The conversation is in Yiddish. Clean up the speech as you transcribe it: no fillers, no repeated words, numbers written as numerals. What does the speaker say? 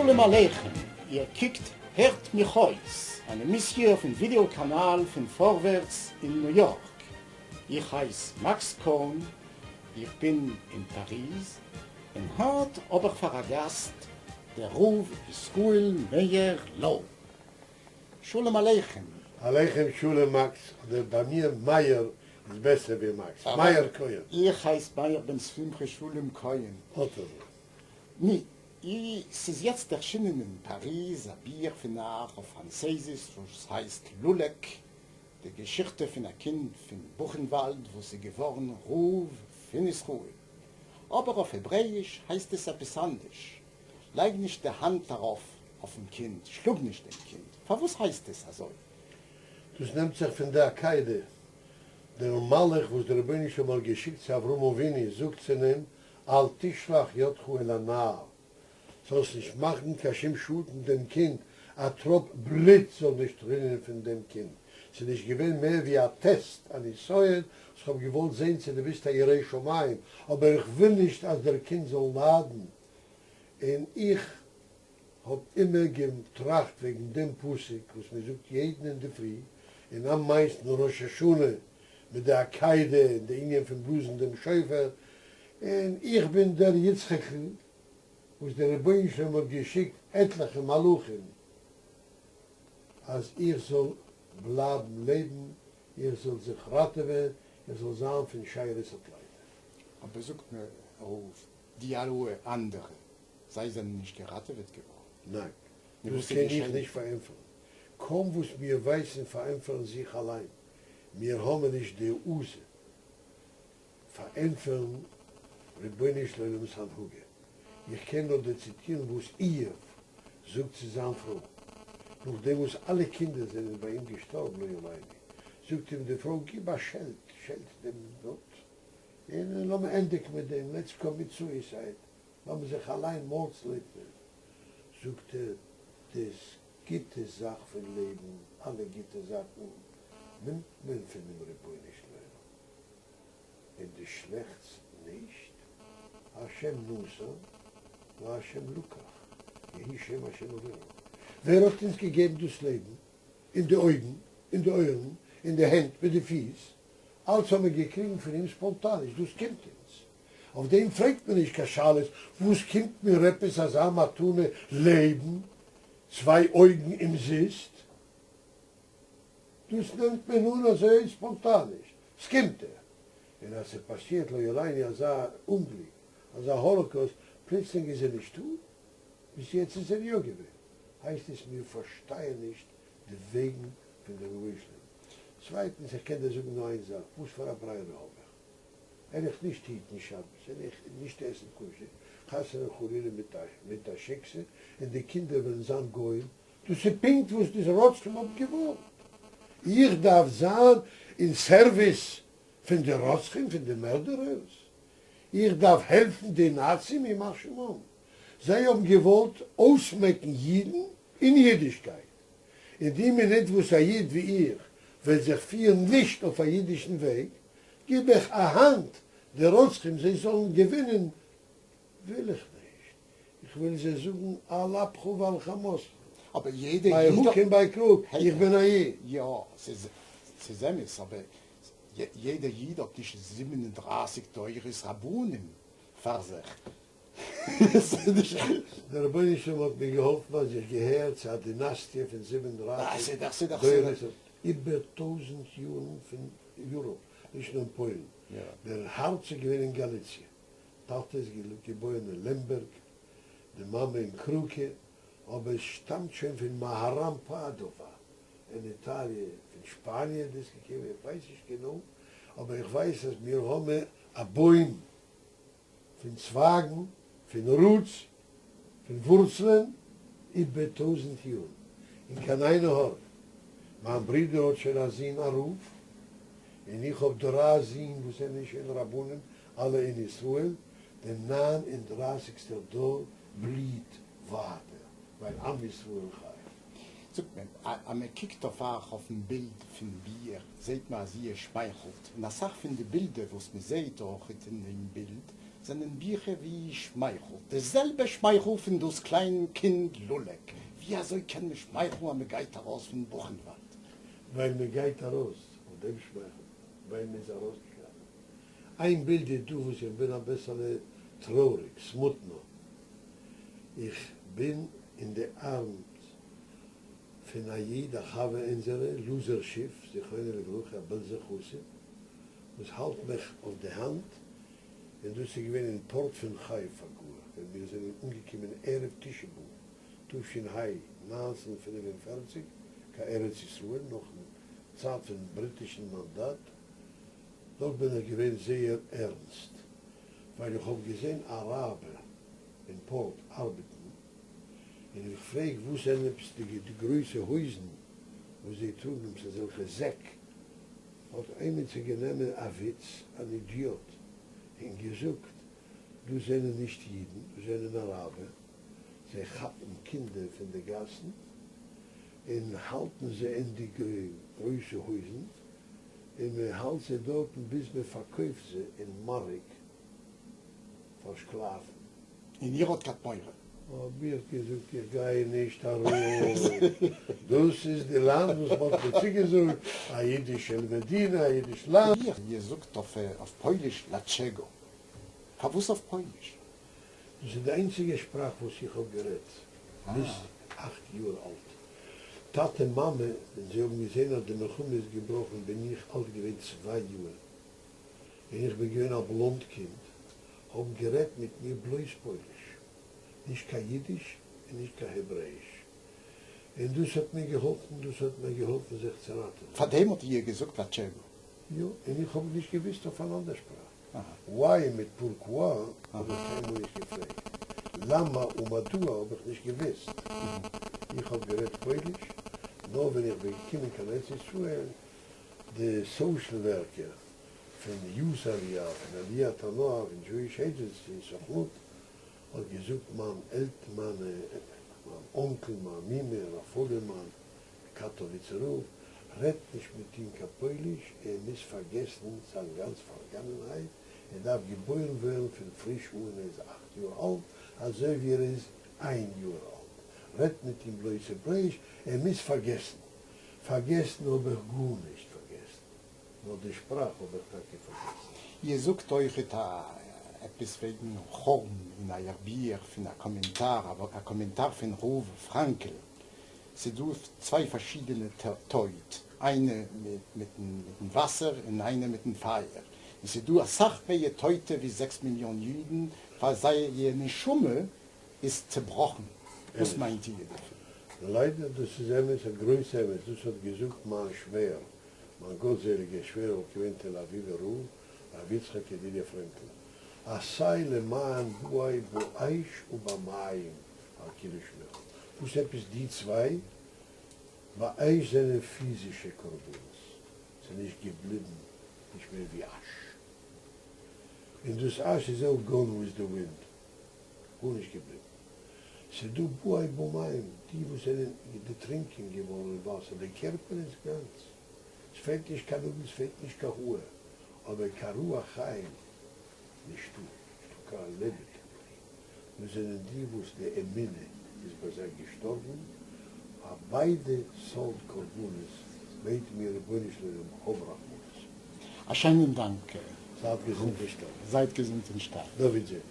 שלום עליכם, איר קוקט הערט מיך אויס, אן עמיסיע אויפן ווידעא קאנאל פון פארווערטס אין ניו יארק. איך הייס מאקס קאהן, איך בין אין פאריז, און היינט האב איך פאר א גאסט דער רב ישראל מאיר לאו. שלום עליכם. עליכם שלום מאקס, אדער ביי מיר מאיר איז בעסער ווי מאקס, מאיר כהן. איך הייס מאיר בן שמחה שלום כהן. אט אזוי. ני, ס'איז יעצט ערשינען אין פאריז א בוך פון אייך אויף פראנצייזיש וואס הייסט לולעק, די געשיכטע פון א קינד פון בוכענוואלד וואס איז געווארן רב פון ישראל. אבער אויף העברעאיש הייסט עס עפעס אנדערש, לייג נישט די האנט ארויף אויפן קינד, שלאג נישט דעם קינד. פארוואס הייסט עס אזוי? דאס נעמט זיך פון די עקידה. דער מלאך וואס דער רבונו של עולם האט געשיקט צו אברהם אבינו זאגט צו אים, אל תשלח ידך אל הנער, זאלסט נישט מאכן קיין שום שאדן דעם קינד, א טראפ בלוט זאל נישט רינען פון דעם קינד. ס'איז נישט געווען מער ווי א טעסט, א ניסיון, וואס כ'האב געוואלט זען צו דו ביסט א ירא שמים, אבער איך וויל נישט אז דער קינד זאל ליידן. און איך האב אימער געטראכט וועגן דעם פסוק וואס מען זאגט יעדן אינדערפרי און אממייסטן ראש השנה מיט די עקידה און די ענין פון בלאזן דעם שופר, און איך בין דער יצחק'ל וואס דער רבונו של עולם האט געשיקט עטליכע מלאכים אז איך זאל בלייבן לעבן, איך זאל זיך ראטעווען, איך זאל זיין פון שארית הפליטה. אבער זאגט מיר רב, די אלע אנדערע, זיי זענען נישט געראטעוועט געווארן? ניין, דאס קען איך נישט פארענטפערן. קוים וואס מיר ווייסן פארענטפערן זיך אליין. מיר האבן נישט די העזה פארענטפערן רבונו של עולם'ס הנהגה. איך קען נאר דיר ציטירן וואס איוב זאגט צו זיין פרוי, נאכדעם וואס אלע קינדער זענען ביי אים געשטארבן לא עלינו, זאגט אים די פרוי, גיב א שעלט, שעלט דעם גאט, און לאמיר ענדיגן מיט דעם, לעטס קאמיט סואיסייד, לאמיר זיך אליין מארדסליטן, זאגט ער, דאס גוטע זאך פון לעבן, אלע גוטע זאכן נעמט מען פונעם רבונו של עולם, און די שלעכטס נישט, השם נתן והשם לקח, יהי שם השם מבורך. ווער האט אונז געגעבן דאס לעבן, און די אויגן, און די אויערן, און די הענט מיט די פיס, אלץ האבן מיר געקריגן פון אים ספאנטאניש, דאס קומט אונז. אויף דעם פרעגט מען נישט קיין שאלות, וואס קומט מיר עפעס אזא מתנה לעבן, צוויי אויגן אומזיסט? דאס נעמט מען אן אזוי ספאנטאניש, ס'קומט דיר. און אז ס'פאסירט לא עלינו אזא אומגליק, אזא האלאקאוסט, פלוצלינג איז ער נישטא? ביז יעצט איז ער יא געווען. הייסט עס מיר פארשטייען נישט די וועגן פון דעם רבונו של עולם. צווייטנס, איך קען דיר זאגן נאר איין זאך, וואס פאר א ברירה האב איך? וועל איך נישט היטן שבת, וועל איך נישט עסן כשר, חתונה חלילה מיט א שיקסע, און די קינדער וועלן זיין גוים, דאס איז פונקט וואס די רוצחים האבן געוואלט. איך דארף זיין אין סערוויס פון די רוצחים, פון די מערדערערס? איך דארף העלפן די נאצים ימח שמם? זיי האבן געוואלט אויסמעקן אידן און אידישקייט. אין די מינוט וואס א איד ווי איך וועט זיך פירן נישט אויף א אידישן וועג, גיב איך א האנט די רוצחים זיי זאלן געווינען, וויל איך נישט, איך וויל זיי זאגן על אפך ועל חמתך, אבער יעדע ביי איד הוק און ביי קרוק, איך בין א איד. יא, ס'איז אמת, אבער יעדע איד האט נישט 37 דורות רבנים פאר זיך. דער רבונו של עולם האט מיר געהאלפן אז איך געהער צו א דינאסטיע פון 37 דורות, איבער טויזנט יארן פון יוראפ, נישט נאר אין פוילן, דער הארץ איז געווען אין גאליציע, טאטע איז געבוירן אין לעמבערג, די מאמע אין קראקע, אבער עס שטאמט שוין פון מהר"ם פאדווא אין איטאליע, פון שפאניע איז דאס געקומען, איך ווייס נישט גענוי, אבער איך ווייס אז מיר האבן א בוים פון צווייגן, פון roots, פון ווארצלען, איבער טויזנט יאר, און קיין עין הרע, מיין ברודער האט שוין א זון א רב, און איך האב דריי זין וואס זענען שוין רבנים, אלע אין ישראל, דער ניין און דרייסיגסטער דור בליהט ווייטער, ווייל עם ישראל חי. זאגט מען, אז מען קוקט אויף אייך אויפן בילד פון בוך, זעהט מען אז איר שמייכלט, און אסאך פון די בילדער וואס מען זעהט אויך אין דעם בילד. זענען ביכער ווי שמייכל, די זעלבע שמייכל פון דאס קליין קינד לולעק, ווי אזוי קען מען שמייכלן אז מען גייט ארויס פון בוכענוואלד? ווייל מען גייט ארויס, אויף דעם שמייכל, ווייל מען איז ארויסגעגאנגען. איין בילד איז דא וואס איך בין אביסעלע טרויעריג, smutno. איך בין אין די ארמס פון א איד א חבר אונזערע, לוזער שיף, זכרונו לברכה, א בעלזער חסיד, וואס האלט מיך אויף די האנט, און דאס איז געווען אין פארט פון חיפה גאר, ווען מיר זענען אנגעקומען ערב תשעה באב תש"ה 1945 קיין ארץ ישראל נאכן צייט פון בריטישן מאנדאט, דארט בין איך געווען זייער ערנסט, ווייל איך האב געזען אראבער אין פארט ארבעטן, און איך פרעג וואס זענען עפעס די גרויסע הויזן וואס זיי טראגן, עפעס אזעלכע זעק, האט עימיצער גענומען א וויץ, אן אידיאט, און געזאגט, דאס זענען נישט אידן, דאס זענען אראבער, זיי כאפן קינדער פון די גאסן און האלטן זיי אין די גרויסע הויזן, און מען האלט זיי דארטן ביז מען פארקויפט זיי אין מארק פאר שקלאפן. און איר האט געהאט מורא? האב איך געזאגט איך גיי נישט ארויס, דאס איז די לאנד וואס מען האט מיר צוגעזאגט, א אידישע מדינה, א אידיש לאנד. איר זאגט אויף פויליש dlaczego? פארוואס אויף פויליש? דאס איז די איינציגע שפראך וואס איך האב גערעדט ביז 8 יאר אלט. טאטע מאמע ווען זיי האבן געזען אז די מלחמה איז געבראכן בין איך אלט געווען 2 יאר, און איך בין געווען א בלאנד קינד, האבן גערעדט מיט מיר בלויז פויליש, נישט קיין אידיש און נישט קיין העברעאיש, און דאס האט מיר געהאלפן, דאס האט מיר געהאלפן זיך צו ראטעווען. פאר דעם האט איר געזאגט dlaczego? יא, און איך האב נישט געוויסט אויף אן אנדער שפראך. Why מיט pourquoi האב איך קיינמאל נישט געפרעגט. למה ומדוע האב איך נישט געוויסט. איך האב גערעדט פויליש, נאר ווען איך בין געקומען קיין ארץ ישראל, די social worker פון Youth Aliyah, פון עליית הנוער, פון Jewish Agency, סוכנות, האט געזאגט מיין עלט מיינע, מיין אנקל, מיין מומע, רב פאגעלמאן, קאטאוויצער רב, רעדט נישט מיט אים קיין פויליש, ער מוז פארגעסן זיין גאנץ פארגאנגענהייט, ער דארף געבוירן ווערן פון פריש אן, ער איז 8 יאר אלט, אזוי ווי ער איז 1 יאר אלט. רעדט מיט אים בלויז העברעאיש, ער מוז פארגעסן. פארגעסן האב איך גארנישט פארגעסן, נאר די שפראך האב איך טאקע פארגעסן. איר זאגט אויכעט עפעס וועגן חורבן אין אייער בוך פון א קאמענטאר, א קאמענטאר פון רב פראנקל. ס'איז דא צוויי פארשידענע טויט, איינע מיטן וואסער און איינע מיטן פייער. און ס'איז דא אסאך מער טויטע ווי 6 מיליאן אידן, ווייל זייער נשמה איז צעבראכן. וואס מיינט איר דערפון? ליידער, דאס איז אמת, א גרויס אמת. דאס האט געזאגט מיין שווער, מיין גאטזעליגער שווער, וואס געווען תל אביבער רב, רב יצחק ידידיה פרענקל. עשה למען באי באש ובמים על קידוש שמך. וואס עפעס די צוויי? באש זענען פיזישע קרבנות. ס'איז נישט געבליבן נישט מער ווי אש. און דאס אש איז אויך gone with the wind. גארנישט געבליבן. ס'איז דא באי במים, די וואס זענען דערטרינקען געווארן אין וואסער, דער קערפער איז גאנץ. עס פעלט נישט קיין אויגן, עס פעלט נישט קיין האר, אבער קיין רוח חיים נישטא, נישטא קיין לעבעדיגקייט. דאס זענען די וואס די אמונה איז ביי זיי געשטארבן. אויף ביידע סארט קרבנות בעט מיר רבונו של עולם האב רחמנות. א שיינעם דאנק. זייט געזונט און שטארק. זייט געזונט און שטארק. דוד זעט.